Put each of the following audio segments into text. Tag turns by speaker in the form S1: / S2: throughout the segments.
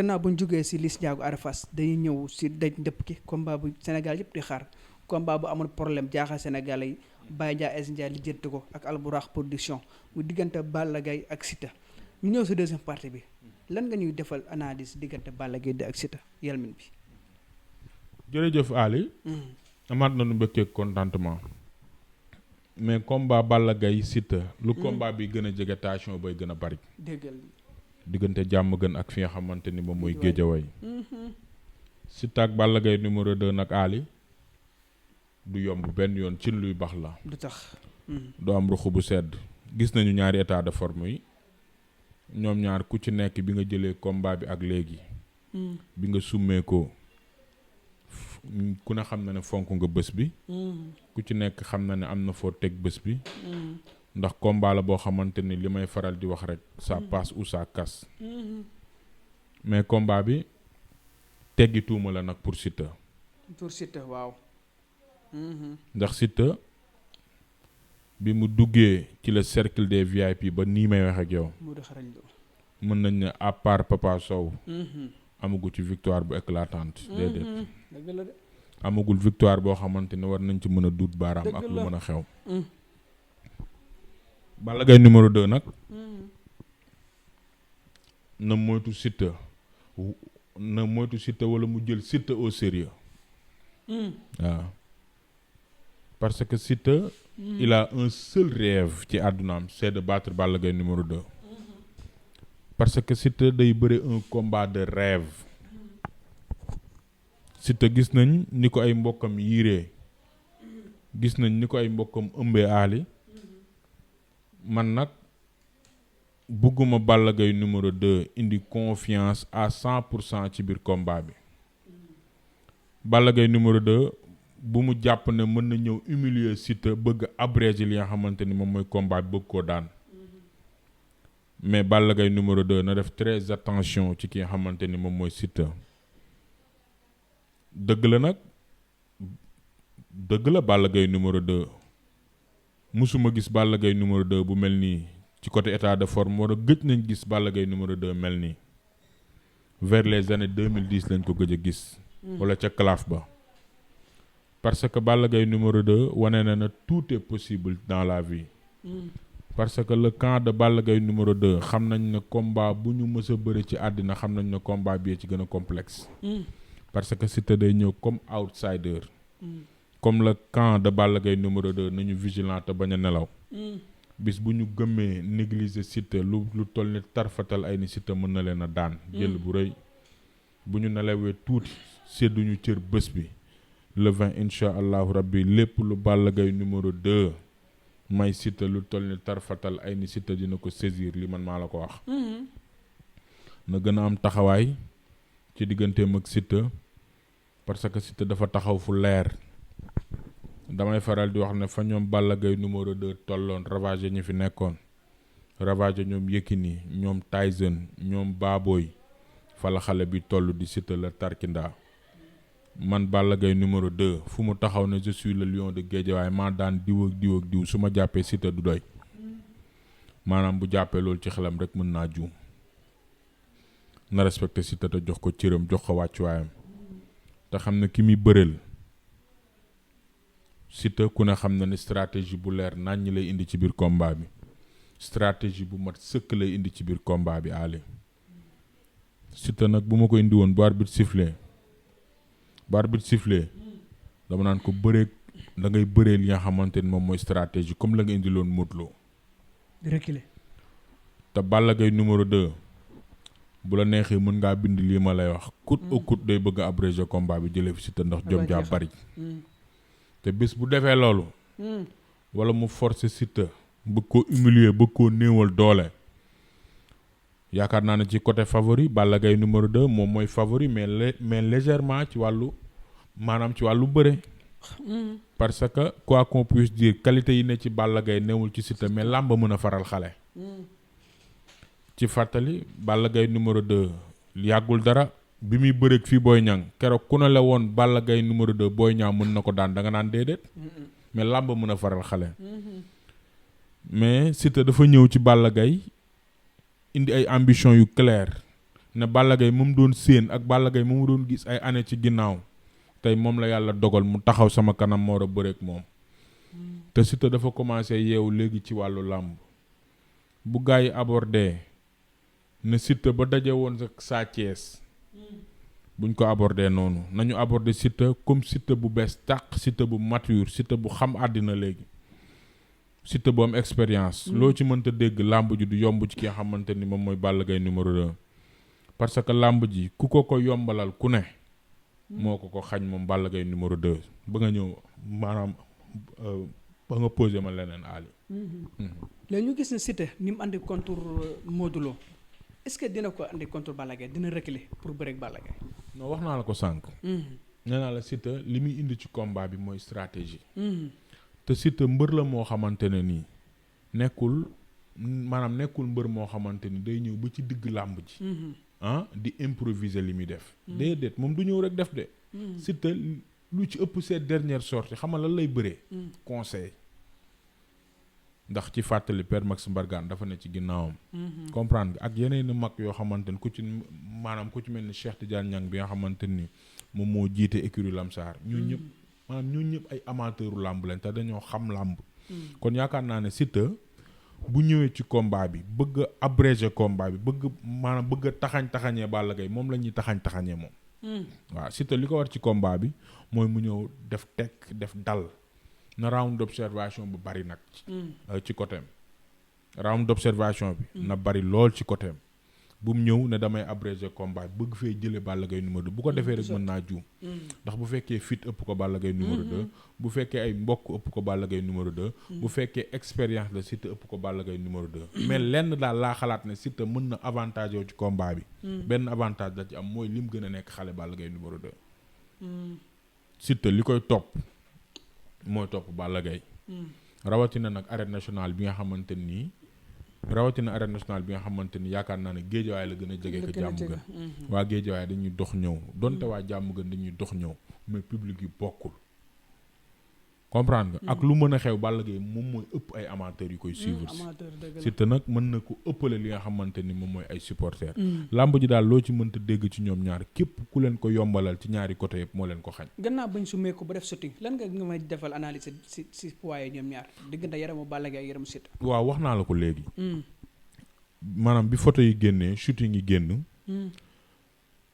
S1: gannaaw bu ñu jógee si Liss Ndiago Ada Fass dañuy ñëw si daj ndëpp ki combat bu Sénégal yëpp di xaar combat bu amoon problème jaaxal Sénégalais yi Baye Ndiaye Aziz Ndiaye lijjanti ko ak Albourakh production mu diggante Balla Gaye ak Siteu ñu ñëw si deuxième partie bi lan nga ñuy defal analyse diggante Balla Gaye de ak Siteu yelmin bi.
S2: jërëjëf Ali. amaat nañu mbëkkee contentement mais combat Balla Gaye Siteu lu combat bi gën a jege tension bay gën a bari.
S1: déggal
S2: diggante jàmm gën ak fi nga xamante ni moom mooy Géejawaay. Siteu ak Balla Gaye numéro 2 nag Ali du yomb benn yoon cin luy bax la.
S1: du tax.
S2: du am ruxu bu sedd. gis nañu ñaari état de forme yi ñoom ñaar ku ci nekk bi nga jëlee combat bi ak léegi. bi nga summee ko ku ne xam na ne fonk nga bés bi. ku ci nekk xam na ne am na foo teg bés bi. ndax combat la boo xamante ni li may faral di wax rek ça passe ou ça casse. mais combat bi teggi tuuma la nag pour Siteu.
S1: pour Siteu waaw.
S2: ndax Siteu bi mu duggee ci le cercle des VIP ba nii may wax ak yow. mën nañ ne à part Papa Sow. amagu ci victoire bu éclatante. déedéet amagul victoire boo xamante ne war nañ ci mën a duut baaraam ak lu mën a xew. Balla Gaye numéro 2 nag. na moytu Siteu wala mu jël Siteu au sérieux. waaw parce que Siteu. il a un seul rêve ci àddunaam c'est de battre Balla Gaye numéro 2. parce que Siteu day bëre un combat de rêve. Siteu gis nañ ni ko ay mbokkam yiiree. gis nañ ni ko ay mbokkam ëmbee aali. man nag bugguma Balla Gaye numéro 2 indi confiance à 100% ci biir combat bi. Balla Gaye numéro 2 bu mu jàpp ne mën na ñëw humilier Siteu bëgg abréger li nga xamante ni moom mooy combat bi bëgg koo daan. mais Balla Gaye numéro 2 na def très attention ci ki nga xamante ni moom mooy Siteu. dëgg la Balla Gaye numéro 2 musuma gis Balla Gaye numéro 2 bu mel nii ci côté état de forme war a gëj nañ gis Balla Gaye numéro 2 mel nii vers les années 2010 lañ ko gëj a gis. wala ca claf ba. parce que Balla Gaye numéro 2 wane na tout est possible dans la vie. parce que le camp de Balla Gaye numéro 2 xam nañ ne combat bu ñu mës a bëri ci àddina xam nañ ne combat bi ci gën a complexe. parce que Siteu day ñëw comme outsider. comme le camp de Balla Gaye numéro 2 nañu vigilant te bañ a nelaw. bis bu ñu gëmmee négliger Siteu lu toll ni tarfatal ay ni Siteu mën na leen a daan. jël bu rëy bu ñu nelawee tuuti sedduñu cër bés bi. le 20 incha allahu rabbi lépp lu Balla Gaye numéro 2 may Siteu lu toll ni tarfatal ay ni Siteu dina ko saisir li man maa la ko wax. na gën a am taxawaay ci digganteem ak Siteu parce que Siteu dafa taxaw fu leer. damay faral di wax ne fa ñoom Balla Gaye numéro 2 tolloon ravagé ñi fi nekkoon ravagé ñoom Yékini ñoom Tyson ñoom Baboy fa la xale bi toll di Siteu la tarkindaa. man Balla Gaye numéro 2 fu mu taxaw ne je suis le lion de Guédiawaye maa daan diw ak diw su ma jàppee Siteu du doy. maanaam bu jàppee loolu ci xelam rek mën naa juum. na respecté Siteu te jox ko cëram jox ko wàccuwaayam. te xam ne ki muy bëreel Siteu ku ne xam na ne stratégie bu leer nañ ñi lay indi ci biir combat bi. stratégie bu mat sëkk lay indi ci biir combat bi Ali. Siteu nag bu ma ko indi woon bu arbitre sifflé dama naan ko bëree da ngay bëree li nga xamante ni moom mooy stratégie comme la nga indi loon Modou Lo.
S1: reculer.
S2: te Balla Gaye numéro 2 bu la neexee mën ngaa bind lii ma lay wax. coûte que coûte day bëgg a abréger combat bi jëlee fi Siteu ndax jom jaa bari. te bis bu defee loolu. wala mu forcer Siteu bëgg koo humilier bëgg koo néewal doole. yaakaar naa ne ci côté favori Balla Gaye numéro 2 moom mooy favori mais légèrement ci wàllu maanaam ci wàllu bëre. parce que quoi qu'on puisse dire qualité yi ne ci Balla Gaye newul ci Siteu mais làmb mën a faral xale. ci fàttali Balla Gaye numéro 2 yàggul dara bi muy bëreeg fii Boy Niang keroog ku ne la woon Balla Gaye numéro 2 Boy Niang mën na ko daan da nga naan déedéet. mais làmb mën a faral xale. mais Siteu dafa ñëw ci Balla Gaye indi ay ambition yu claire ne Balla Gaye mu doon séen ak Balla Gaye mu doon gis ay année ci ginnaaw tey moom la yàlla dogal mu taxaw sama kanam moo war a bëreek moom te Siteu dafa commencé yeewu léegi ci wàllu làmb bu gars yi abordé ne Siteu ba daje woon Sa Thiès buñ ko abordé noonu nañu abordé Siteu comme Siteu bu bees tàq Siteu bu mature Siteu bu xam àddina léegi Siteu bu am expérience loo ci mënta dégg làmb ji du yomb ci ki nga xamante ni moom mooy Balla Gaye numéro 2 parce que làmb ji ku ko yombalal ku ne moo ko xañ moom Balla Gaye numéro 2 ba nga ñëw maanaam ba nga posé ma leneen Ali
S1: léegi ñu gis ne Siteu ni mu andi contre Modou Lo est-ce que dina ko andi contre Balla Gaye dina reculer pour bëreek Balla Gaye
S2: non wax naa la ko sànq nee naa la Siteu li muy indi ci combat bi mooy stratégie te Siteu mbër la moo xamante ne nii nekkul mbër moo xamante ni day ñëw ba ci digg làmb ji di improviser li muy def déedéet moom du ñëw rek def de Siteu lu ci ëpp ces dernières sorties xam nga lan lay bëree conseil ndax ci fàttali Père Max Mbargane dafa ne ci ginnaawam comprendre nga ak yeneen mag yoo xamante ni ku ci mel ni Cheikh Tidiane Niang bi nga xamante ni moom moo jiite écurie Lamsar ñun ñëpp ay amateuru làmb lañ te dañoo xam làmb kon yaakaar naa ne Siteu bu ñëwee ci combat bi bëgg a abréger combat bi bëgg a taxañee Balla Gaye moom la ñuy taxañee moom waaw Siteu li ko war ci combat bi mooy mu ñëw def tekk def dal na round d'observation bu bari nag ci côté round d'observation bi na bari lool ci côté bu mu ñëw ne damay abréger combat bëgg fee jële Balla Gaye numéro 2 bu ko defee rek mën naa juum ndax bu fekkee fit ëpp ko Balla Gaye numéro 2 bu fekkee ay mbokk ëpp ko Balla Gaye numéro 2 bu fekkee expérience la Siteu ëpp ko Balla Gaye numéro 2 mais lenn daal laa xalaat ne Siteu mën na avantage yow ci combat bi benn avantage la ci am mooy lim gën a nekk xale Balla Gaye numéro 2 Siteu li koy topp mooy topp Balla Gaye rawatina nag arène nationale bi nga xamante ni yaakaar naa ne géejawaay la gën a jege ko jàmm gën waa géejawaay dañuy dox ñëw donte waa jàmm gën dañuy dox ñëw mais public yi bokkul comprendre nga ak lu mën a xew Balla Gaye moom mooy ëpp ay amateurs yu koy suivre Siteu nag mën na ko ëppale li nga xamante ni moom mooy ay supporters làmb ji daal loo ci mënta dégg ci ñoom ñaar képp ku leen ko yombalal ci ñaari côté yëpp moo leen ko xañ
S1: gannaaw bañ sumee ko ba def shooting lan nga may defal analyse si poids yi ñoom ñaar diggante yaramu Balla Gaye ak yaramu Siteu
S2: waaw wax naa la ko léegi maanaam bi photo yi génnee shooting yi génn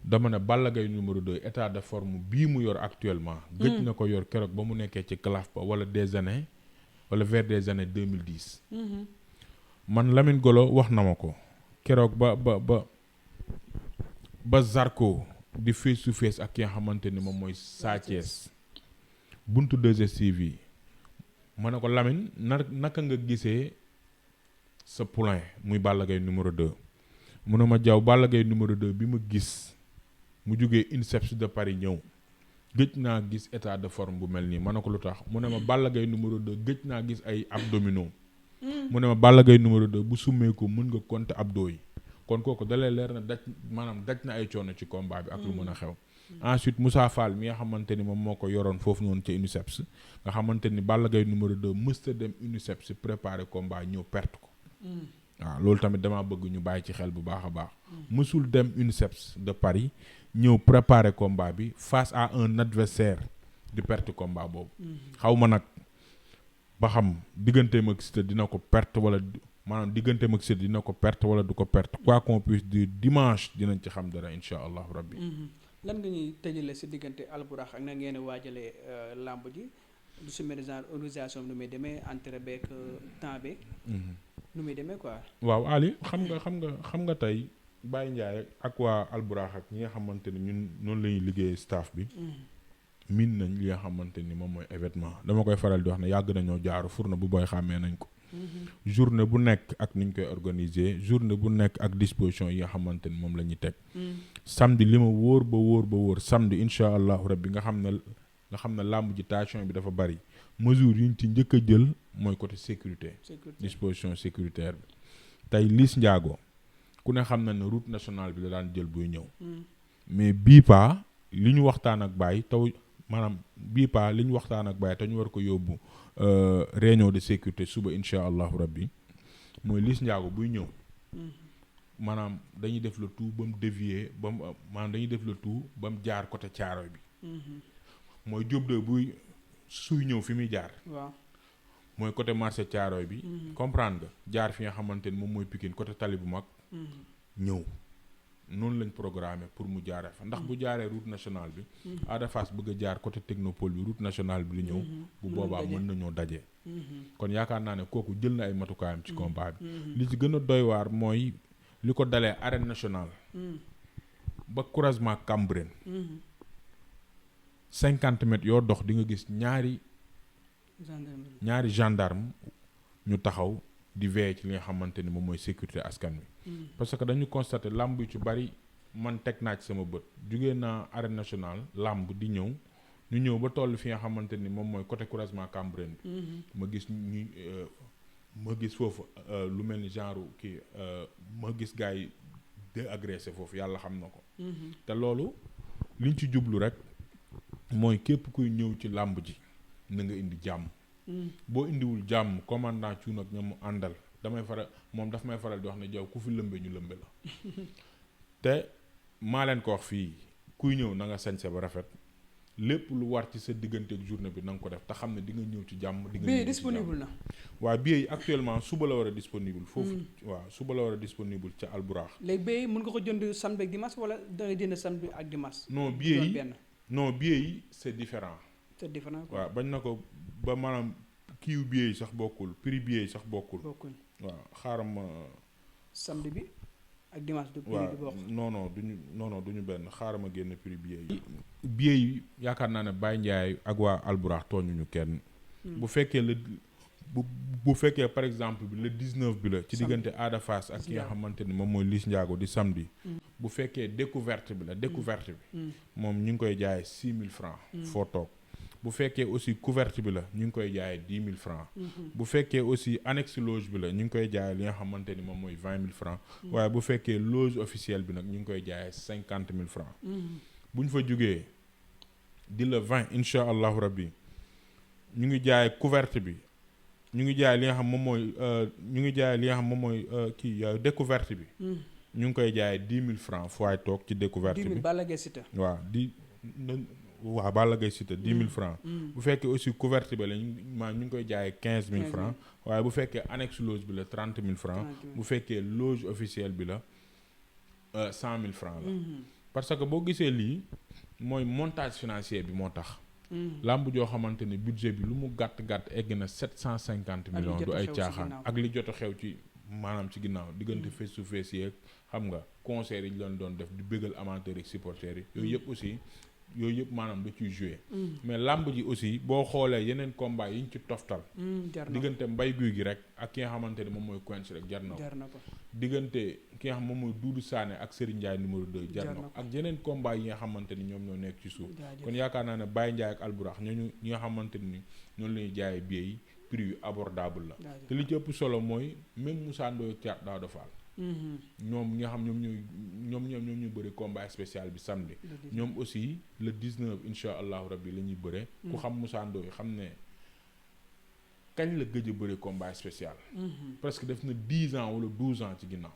S2: dama ne Balla Gaye numéro 2 état de forme bii mu yor actuellement gëj na ko yor keroog ba mu nekkee ci calaf ba wala vers des années 2010 man Lamine Golo wax na ma ko keroog ba Zarko di face to face ak ki nga xamante ni moom mooy Sa Thiès buntu 2STV ma ne ko Lamine naka nga gisee sa poulain muy Balla Gaye numéro 2 mu ne ma jaw Balla Gaye numéro 2 bi ma gis mu jógee INSEPS de Paris ñëw gëj naa gis état de forme bu mel nii ma ne ko lu tax mu ne ma Balla Gaye numéro 2 gëj naa gis ay abdominaux mu ne ma Balla Gaye numéro 2 bu summee ko mën nga compter abdos yi kon kooku dalee leer na daj na ay coono ci combat bi ak lu mën a xew ensuite Moussa Fall mi nga xamante ni moom moo ko yoroon foofu noonu ca INSEPS nga xamante ni Balla Gaye numéro 2 mësta dem INSEPS préparer combat ñëw perte ko waaw loolu tamit damaa bëgg ñu bàyyi ci xel bu baax a baax mësul dem INSEPS de Paris ñëw préparer combat bi face à un adversaire di perte combat boobu xaw ma nag ba xam digganteem ak Siteu dina ko perte wala maanaam digganteem ak Siteu dina ko perte wala du ko perte quoi qu'on puisse dire dimanche dinañ ci xam dara insha allahu rabbi
S1: lan nga ñuy tëjale si diggante Albourakh ak na ngeen waajalee làmb ji du si organisation bi nu muy demee entrée beeg temps beeg nu muy demee quoi
S2: waaw Ali xam nga tey Baye Ndiaye ak waa Albourakh ak ñi nga xamante ni ñun noonu la ñuy liggéeyee staff bi miin nañ li nga xamante ni moom mooy événement dama koy faral di wax ne yàgg nañoo jaaru furna bu booy xàmmee nañ ko journée bu nekk ak niñ koy organiser journée bu nekk ak disposition yi nga xamante ni moom la ñuy teg samedi li ma wóor ba wóor samedi incha allahu rabbi nga xam ne làmb ji tension bi dafa bari mesure yi ñu ci njëkk a jël mooy côté sécurité disposition sécuritaire bi tey Liss Ndiago ku ne xam na ne route nationale bi la daan jël buy ñëw mais bii paa li ñu waxtaan ak Baye taw maanaam bii paa li ñu waxtaan ak Baye te ñu war ko yóbbu réunion de sécurité suba incha allahu rabbi mooy Liss Ndiago buy ñëw maanaam dañuy def le tout ba mu dévier ba mu maanaam dañuy def le tout ba mu jaar côté Caaroy bi mooy Diop de buy suy ñëw fi muy jaar
S1: waaw
S2: mooy côté marché Caaroy bi comprendre nga jaar fi nga xamante ni moom mooy Pikine côté tali bu mag ñëw noonu lañ programmé pour mu jaaree fa ndax bu jaaree route nationale bi Ada Fass bëgg a jaar côté technopole bi route nationale bi li ñëw bu boobaa mën nañoo daje kon yaakaar naa ne kooku jël na ay matukaayam ci combat bi li ci gën a doy waar mooy li ko dalee arène nationale ba croisement Cambérène 50 mètres yoo dox di nga gis ñaari gendarme ñu taxaw di veiller ci li nga xamante ni moom mooy sécurité askan wi parce que dañu constaté làmb yu ci bari man teg naa ci sama bët jugee naa arène nationale làmb di ñëw ñu ñëw ba toll fi nga xamante ni moom mooy côté croisement Cambérène bi ma gis foofu lu mel ni genre kii ma gis gars yi de agressé foofu yàlla xam na ko te loolu liñ ci jublu rek mooy képp kuy ñëw ci làmb ji na nga indi jàmm boo indiwul jàmm commandant Thioune ak ñoom mu àndal daf may faral di wax ne jaw ku fi lëmbe ñu lëmbe la te maa leen ko wax fii kuy ñëw na nga sañse ba rafet lépp lu war ci sa diggante ak journée bi na nga ko def te xam ne di nga ñëw ci jàmm di nga ñëw ci
S1: disponible na
S2: waaw billet yi actuellement suba la war a disponible foofu waaw suba la war a disponible ca Alburax
S1: léegi billet yi mën nga ko jënd samedi ak dimanche wala da ngay jënd samedi ak dimanche
S2: billet yi c'est différent
S1: quoi
S2: waaw bañ na ko ba maanaam kiiw billet yi sax bokkul prix billet yi sax bokkul waaw xaaral ma
S1: samedi bi ak dimanche du prix bi bokk
S2: non duñu benn xaaral ma génn prix billet yi yaakaar naa ne Baye Ndiaye ak waa Alburax tooñuñu kenn bu fekkee par exemple bi le 19 bi la ci diggante Ada Fass ak ki nga xamante ni moom mooy Liss Ndiago di samedi bu fekkee découverte bi moom ñu ngi koy jaay 6 000 francs foo toog bu fekkee aussi couverte bi la ñu ngi koy jaayee 10 000 francs bu fekkee aussi annexe loge bi la ñu ngi koy jaayee li nga xamante ni moom mooy 20 000 francs waaye bu fekkee loge officielle bi nag ñu ngi koy jaayee 50 000 francs bu ñu fa jógee di le 20 incha allahu rabbi ñu ngi jaay couverte bi ñu ngi jaay li nga xam moom mooy découverte bi ñu ngi koy jaayee 10 000 francs fu waay toog ci découverte bi waaw Balla Gaye Siteu 10 000 francs bu fekkee aussi couverte bi la ñu ngi koy jaayee 15 000 francs waaye bu fekkee annexe loge bi la 30 000 francs bu fekkee loge officielle bi la 100 000 francs la parce que boo gisee lii mooy montage financier bi moo tax làmb joo xamante ni budget bi lu mu gàtt egg na 750 millions du ay caaxaan ak li jot a xew ci maanaam ci ginnaaw diggante face to face yeeg xam nga concert yi ñu doon def di bëggal amateurs ak supporters yi yooyu yëpp maanaam da ciy joué mais làmb ji aussi boo xoolee yeneen combat yi ñu ci toftal diggante mbay guy gi rek ak ki nga xamante ne moom mooy Quench rek jar na ko diggante ki nga xam moom mooy Doudou Sané ak Serigne Ndiaye numéro 2 jar na ko ak yeneen combat yi nga xamante ni ñoom ñoo nekk ci suuf kon yaakaar naa ne Baye Ndiaye ak Alburax ñi nga xamante ni ñoonu la ñuy jaayee billets yi prix yu abordable la te li ci ëpp solo mooy même Moussa Ndoye Thiat Daouda Fall ñoom ñi nga xam ñoom ñu bëri combat spécial bi samedi ñoom aussi le 19 incha allahu rabbi la ñuy bëre ku xam Moussa Ndoye xam ne kañ la gëj a bëri combat spécial presque def na 10 ans wala 12 ans ci ginnaaw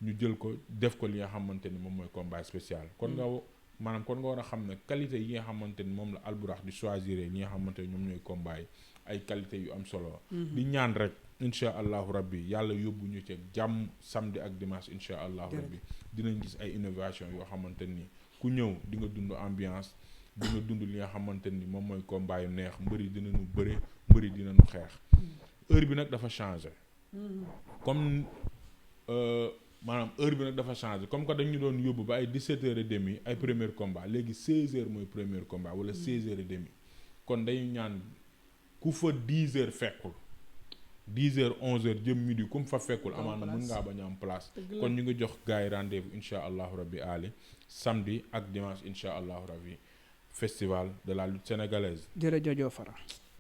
S2: ñu jël ko def ko li nga xamante ni moom mooy combat spécial kon nga war a xam ne qualité yi nga xamante ni moom la Alburax di choisir ñi nga xamante ni ñoom ñooy combat yi ay qualité yu am solo di ñaan rek incha allahu rabbi yàlla yóbbu ñu ci jàmm samedi ak dimanche incha allahu rabbi dinañ gis ay innovation yoo xamante ni ku ñëw di nga dund ambiance di nga dund li nga xamante ni moom mooy combat yu neex mbëri dinañu bëre mbëri dinañu xeex heure bi nag dafa changé comme heure bi nag dafa changé comme que dañu doon yóbbu ba ay 17h30 ay premier combat léegi 16h mooy premier combat wala 16h30 kon dañu ñaan ku fa 10h fekkul 10h 11h jëm midi comme fa fekkul amaana mën ngaa bañ a am place kon ñu ngi jox gars yi rendez-vous incha allahu rabbi ali samedi ak dimanche incha allahu rabbi festival de la lutte sénégalaise.
S1: jërëjëf Fara.